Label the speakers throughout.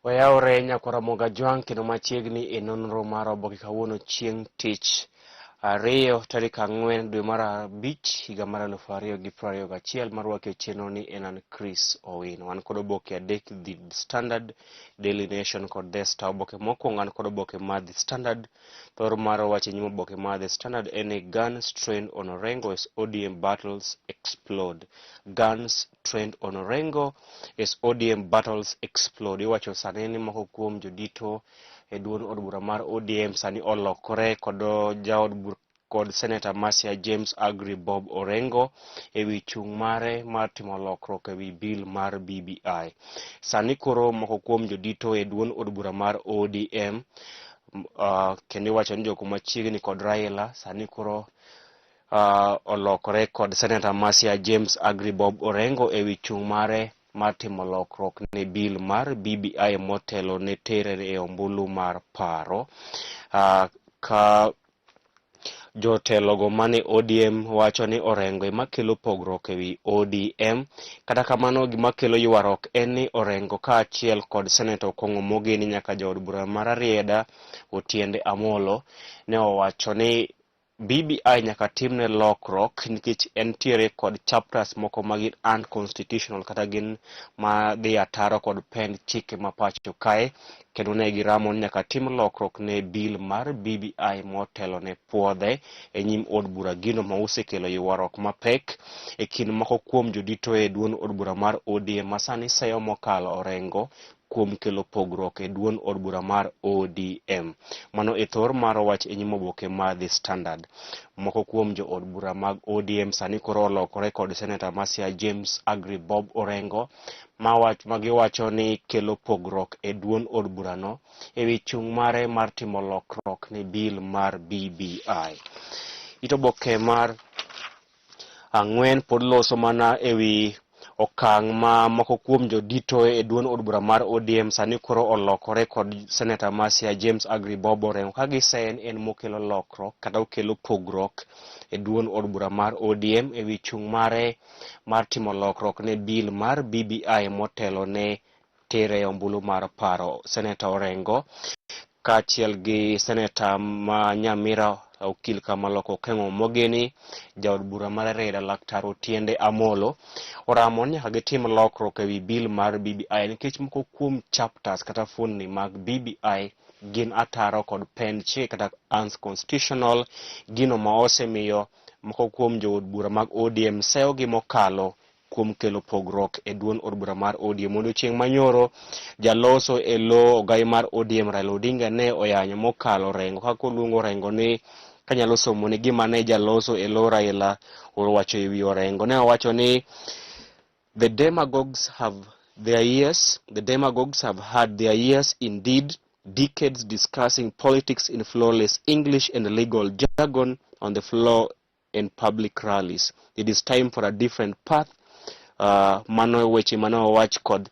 Speaker 1: Wayawre nyakwar Ramogi Ajwang' kendo machiegni e nonro mar oboke kawuono chieng' tich ariyo tarik 4 dwe mar 5 higa mar 2021 marwaki e chenro ni en an Chris Owino. Wan kod oboke adek, The Standard, Daily Nation kod The Star. Oboke mokwongo an kod oboke mar The Standard. Thor mar wach e nyim oboke mar The Standard en ni guns trained on Orengo as ODM battles explode. Guns trained on Orengo as ODM battles explode. Iwacho sani ni moko kuom jodito e duond od bura mar ODM sani olokore kod jaod bura kod seneta Masia James Agri Bob Orengo ewi chung' mare mar timo lokruok ewi bill mar BBI. Sani koro moko kuom jodito e duond od bura mar ODM kendo iwacho ni jok machiegni kod Raila sani koro olokore kod seneta Masia James Agri Bob Orengo ewi chung' mare mar timo lokruok ne bill mar BBI motelo ne tere e ombulu mar paro. Ka jotelogo mane ODM wacho ni Orengo ema kelo pogruok ewi ODM. Kata kamano gima kelo ywaruok en ni Orengo kaachiel kod seneta Okong'o Mogeni nyaka jaod bura mar Rarieda Otiende Amolo ne owacho ni BBI nyaka timne lokruok nikech entiere kod chapters moko ma gin unconstitutional kata gin ma dhi ataro kod pend chike ma pacho kae, kendo ne giramo ni nyaka tim lokruok ne bill mar BBI motelo ne puodhe e nyim od bura, gino ma osekelo ywaruok mapek e kind moko kuom jodito e duond od bura mar ODM ma sani seyo mokalo Orengo kuom kelo pogruok e duond od bura mar ODM. Mano e thor mar wach e nyim oboke mar The Standard. Moko kuom jo od bura mag ODM sani koro olokore kod seneta Masia James Agri Bob Orengo ma giwacho ni kelo pogruok e duond od burano ewi chung' mare mar timo lokruok ne bill mar BBI. It oboke mar 4 pod loso mana ewi okang' ma moko kuom jodito e duond od bura mar ODM sani koro olokore kod seneta Masia James Agri Bob Orengo ka giseye ni en mokelo lokruok kata okelo pogruok e duond od bura mar ODM ewi chung' mare mar timo lokruok ne bill mar BBI motelo ne tere ombulu mar paro. Seneta Orengo kaachiel gi seneta ma Nyamira Okil Kamaloko Okeng'o Mogeni, jaod bura mar Rarieda Laktar Otiende Amolo oramo ni nyaka gitim lokruok ewi bill mar BBI nikech moko kuom chapters kata fuondni mag BBI gin ataro kod pend chike kata unconstitutional, gino ma osemiyo moko kuom jood bura mag ODM seyogi mokalo kuom kelo pogruok e duond od bura mar ODM. Odiochieng' manyoro jaloso e lo ogai mar ODM Raila Odinga ne oyanyo mokalo Orengo kaka oluongo Orengo ni kanyalo somo ni gima ne jaloso e lo Raila owacho ewi Orengo. Ne owacho ni the demagogues have their years, the demagogues have had their years indeed, decades discussing politics in flawless English and legal jargon on the floor in public rallies. It is time for a different path. Mano weche mane owach kod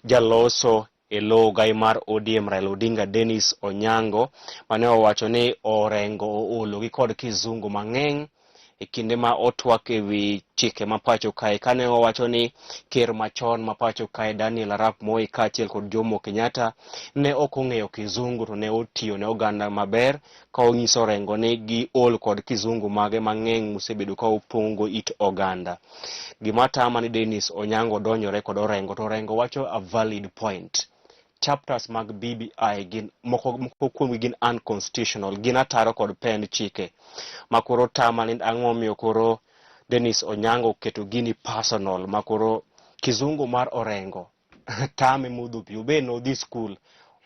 Speaker 1: jaloso e lo ogai mar ODM Raila Odinga Dennis Onyango mane owacho ni Orengo oolo gi kod kizungu mang'eny e kinde ma otwak ewi chike ma pacho kae, kane owacho ni ker machon ma pacho kae Daniel Arap Moi kaachiel kod Jomo Kenyatta ne ok ong'eyo kizungu to ne otiyo ne oganda maber, ka onyiso Orengo ni giol kod kizungu mage mang'eny mosebedo ka opongo it oganda. Gima tama ni Dennis Onyango donyore kod Orengo to Orengo wacho a valid point. Chapters mag BBI gin moko, moko kuomgi gin unconstitutional, gin ataro kod pend chike ma koro tama ni ang'o momiyo koro Dennis Onyango oketo gini personal ma koro kizungu mar Orengo tame modho pi obe nodhi skul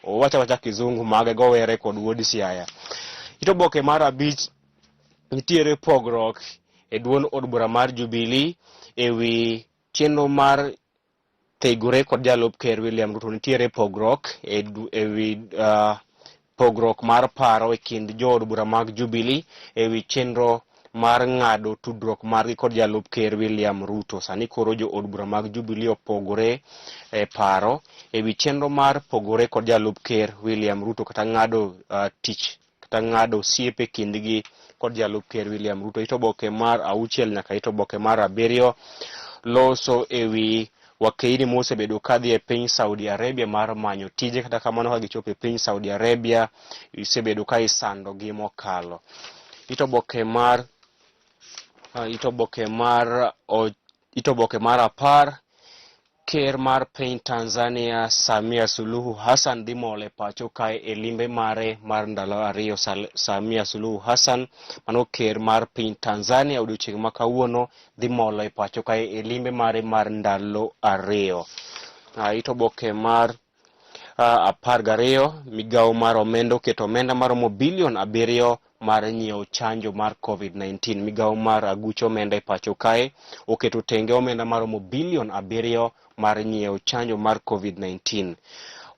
Speaker 1: owacho awacha kizungu mage gowere kod wuod Siaya. It oboke mar 5 nitiere pogruok e duond od bura mar Jubilee ewi chenro mar thegore kod jalup ker William Ruto. Nitiere pogruok ewi pogruok mar paro e kind jood bura mag Jubilee ewi chenro mar ng'ado tudruok margi kod jalup ker William Ruto. Sani koro jood bura mag Jubilee opogore e paro ewi chenro mar pogore kod jalup ker William Ruto kata ng'ado tich kata ng'ado osiep e kindgi kod jalup ker William Ruto. It oboke mar 6 nyaka it oboke mar 7 loso ewi Wakeini mosebedo kadhi e piny Saudi Arabia mar manyo tije, kata kamano ka gichopo e piny Saudi Arabia isebedo ka isandogi mokalo. Itoboke mar itoboke mar itoboke mar 10. Ker mar piny Tanzania Samia Suluhu Hassan dhi mol e pacho kae e limbe mare mar ndalo 2. Samia Suluhu Hassan, mano ker mar piny Tanzania, odiochieng' ma kawuono dhi molo e pacho kae e limbe mare mar ndalo 2. Itoboke mar 12. Migawo mar omenda oketo omenda maromo bilion 7 mar nyiewo chanjo mar COVID-19. Migawo mar aguch omenda e pacho kae oketo tenge omenda maromo bilion 7 mar nyiewo chanjo mar COVID-19.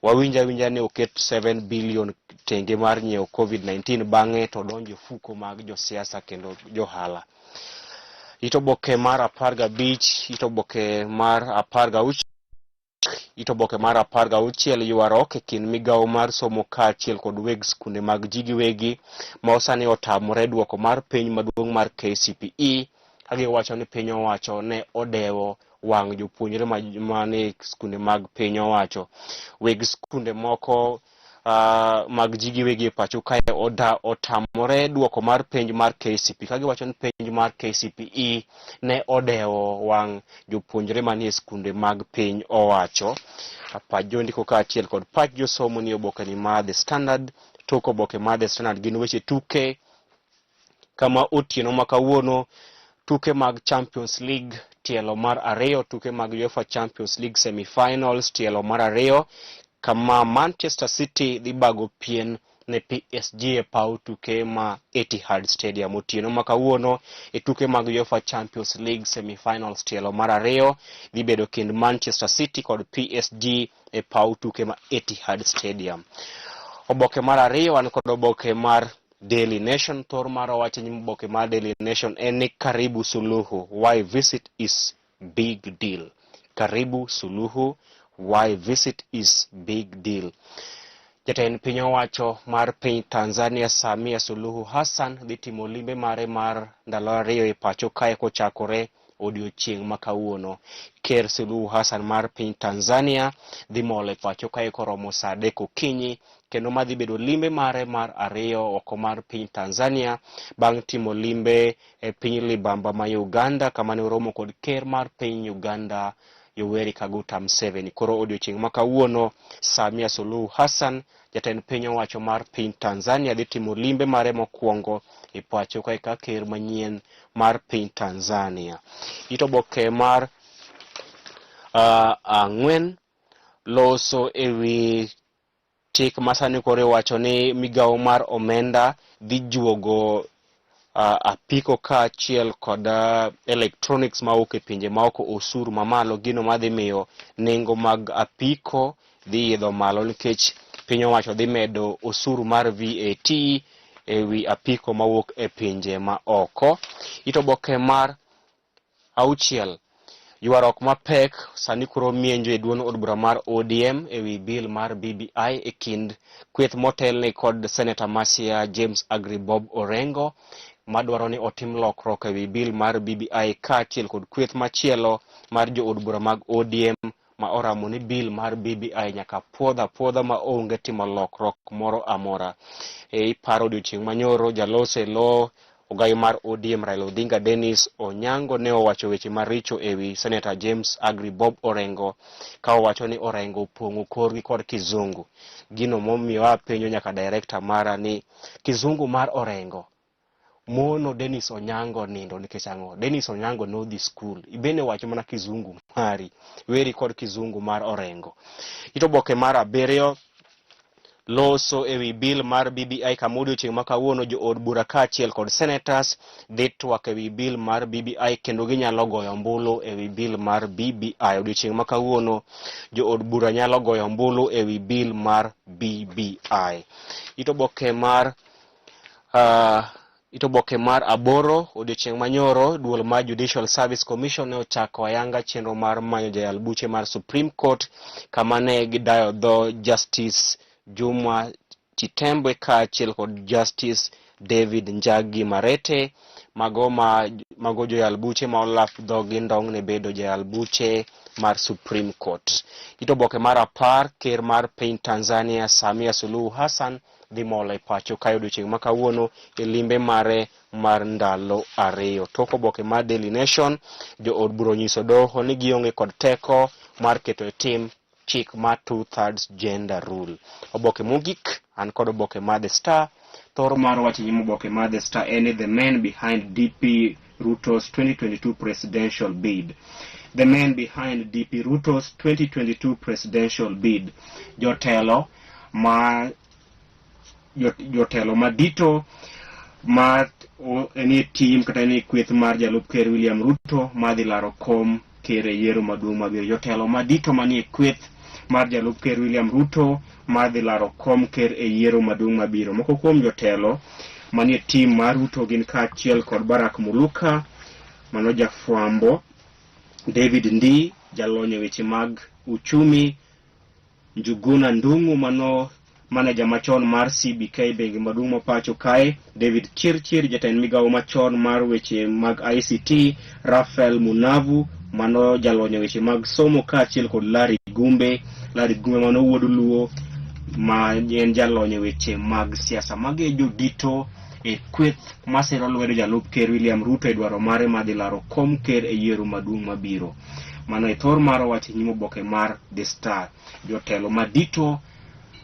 Speaker 1: Wawinjo awinja ni oket 7 billion tenge mar nyiewo COVID-19, bang'e to donjo e fuko mag josiasa kendo johala. Itoboke mar 15, itoboke mar 16, itoboke mar 16. Ywaruok e kind migawo mar somo kaachiel kod weg skunde mag ji giwegi ma sani otamore duoko mar penj maduong' mar KCPE, ka giwacho ni piny owacho ne odewo wang' jopuonjre mane skunde mag piny owacho. Weg skunde moko mag ji giwegi e pacho kae otamore duoko mar penj mar KCPE, ka giwacho ni penj mar KCPE ne odewo wang' jopuonjre manie skunde mag piny owacho. Pach jondiko kaachiel kod pach josomo ni oboke ni mar The Standard. Tok oboke mar The Standard gin weche tuke, kama otieno ma kawuono tuke mag Champions League tielo mar 2, tuke mag UEFA Champions League semi-finals tielo mar 2, kama Manchester City dhi bago pien ne PSG e paw tuke ma Etihad Stadium. Otieno ma kawuono e tuke mag UEFA Champions League semi-finals tielo mar 2 dhi bedo kind Manchester City kod PSG e paw tuke ma Etihad Stadium. Oboke mar 2, wan kod oboke mar Daily Nation. Thor mar wach e nyim oboke mar Daily Nation en ni Karibu Suluhu, why visit is big deal. Karibu Suluhu, why visit is big deal. Jatend piny owacho mar piny Tanzania Samia Suluhu Hassan dhi timo limbe mare mar ndalo 2 e pacho kae kochakore odiochieng' ma kawuono. Ker Suluhu Hassan mar piny Tanzania dhi molo e pacho kae koromo saa 3 okinyi, kendo madhi bedo limbe mare mar 2 oko mar piny Tanzania bang' timo limbe e piny Libamba ma Uganda, kama ne oromo kod ker mar piny Uganda Yoweri Kaguta Museveni. Koro odiochieng' ma kawuono Samia Suluhu Hassan, jatend piny owacho mar piny Tanzania, dhi timo limbe mare mokwongo e pacho kae ka ker manyien mar piny Tanzania. Itoboke mar 4 loso ewi chik masani koro iwacho ni migawo mar omenda dhi juogo apiko kaachiel kod electronics mawuok e pinje maoko osuru mamalo, gino madhi miyo nengo mag apiko dhi idho malo nikech piny owacho dhi medo osuru mar VAT ewi apiko mawuok e pinje ma oko. Itoboke mar 6. Ywaruok mapek sani koro mienjo e duond od bura mar ODM ewi bill mar BBI e kind kweth motelne kod Seneta Masia James Agri Bob Orengo madwaro ni otim lokruok ewi bill mar BBI kaachiel kod kweth machielo mar jood bura mag ODM ma oramo ni bill mar BBI nyaka puodh apuodha ma onge timo lokruok moro amora. E iparo odiochieng' manyoro jalos e lo ogayo mar ODM Raila Odinga Dennis Onyango ne owacho weche maricho ewi Senator James Agri Bob Orengo ka owacho ni Orengo opong'o korgi kod kizungu. Gino momiyo apenjo nyaka director mara ni kizungu mar Orengo mono Dennis Onyango nindo nikech ang'o? Dennis Onyango nodhi skul, ibende wacho mana kizungu mari, weri kod kizungu mar Orengo. Itoboke mar 7 loso ewi bill mar BBI kama odiochieng' ma kawuono jood bura kaachiel kod senators dhi twak ewi bill mar BBI kendo ginyalo goyo ombulu ewi bill mar BBI. Odiochieng' ma kawuono jood bura nyalo goyo ombulu ewi bill mar BBI. Itoboke mar itoboke mar 8. Odiochieng' manyoro duol mar Judicial Service Commission ne ochako ayanga chenro mar manyo jayal buche mar Supreme Court kama ne gidayo dho Justice Juma Chitembwe kaachiel kod Justice David Njagi Marete Mago ma mago joyal buche ma olap dhogi ndong' ne bedo joyal buche mar Supreme Court. It oboke mar 10, ker mar piny Tanzania Samia Suluhu Hassan dhi molo e pacho kae odiochieng' ma kawuono e limbe mare mar ndalo 2. Tok oboke mar Daily Nation, jood bura onyiso doho ni gionge kod teko mar keto e tim chik mar 2/3 gender rule. Oboke mogik, an kod oboke mar The Star. Thor mar wach e nyim oboke mar The Star en ni the man behind DP Ruto's 2022 presidential bid. The man behind DP Ruto's 2022 presidential bid. Jotelo ma jotelo madito ma enie tim kata enie kweth mar jalup ker William Ruto madhi laro kom ker e yiero maduong' mabiro. Jotelo madito manie kweth mar jalup ker William Ruto madhi laro kom ker e yiero maduong' mabiro. Moko kuom jotelo manie tim mar Ruto gin kaachiel kod Barack Muluka, mano jafwambo, David Ndii, jalony e weche mag uchumi, Njuguna Ndung'u mano maneja machon mar CBK bengi maduong' ma pacho kae, David Chirchir jatend migawo machon mar weche mag ICT, Raphael Munavu mano jalony e weche mag somo kaachiel kod Larry Gumbe, Larry Gumbe mano wuod Luo ma en jalony e weche mag siasa. Magi e jodito e kweth masiro lwedo jalup ker William Ruto e dwaro mare mar dhi laro kom ker e yiero maduong' mabiro. Mano e thor mar wach e nyim oboke mar The Star. Jotelo madito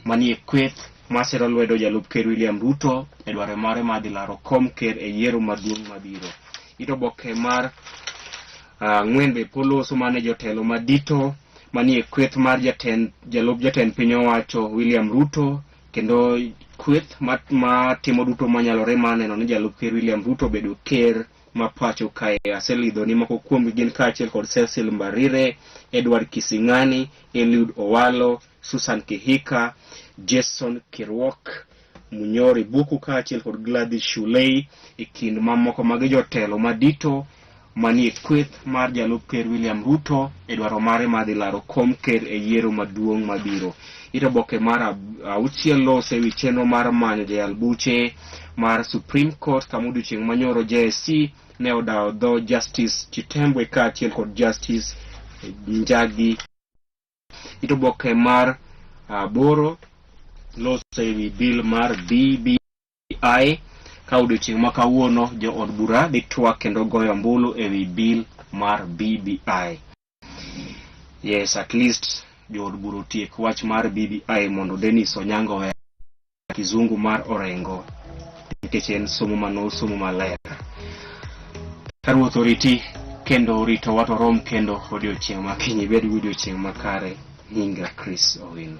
Speaker 1: manie kweth masiro lwedo jalup ker William Ruto e dwaro mare mar dhi laro kom ker e yiero maduong' mabiro. It oboke mar ang'wen be poloso mane jotelo madito manie kweth mar jatend jalup jatend piny owacho William Ruto kendo kweth ma timo duto manyalore mar neno ni jalup ker William Ruto obedo ker ma pacho kae. Aselidho ni moko kuomgi gin kaachiel kod Cecil Mbarire, Edward Kising'ani, Eliud Owalo, Susan Kihika, Jason Kirwok, Munyori Buku kaachiel kod Gladys Shulei e kind mamoko magi jotelo madito manie kweth mar jalup ker William Ruto e dwaro mare mar dhi laro kom ker e yiero maduong' mabiro. It oboke mar auchiel loso ewi chenro mar manyo jayal buche mar Supreme Court kama odiochieng' manyoro JSC ne odawo dho Justice Chitembwe kaachiel kod Justice Njagi. It oboke mar aboro loso ewi bill mar BBI ka odiochieng' ma kawuono jood bura dhi twak kendo goyo ombulu ewi bill mar BBI. Yes, at least jood bura otiek wach mar BBI mondo Dennis Onyango owe kizungu mar Orengo nikech en somo manosomo maler. Ka Ruoth oriti kendo oritowa to rom kendo odiochieng' ma kiny ibed gi odiochieng' makare. Nyinga Chris Owino.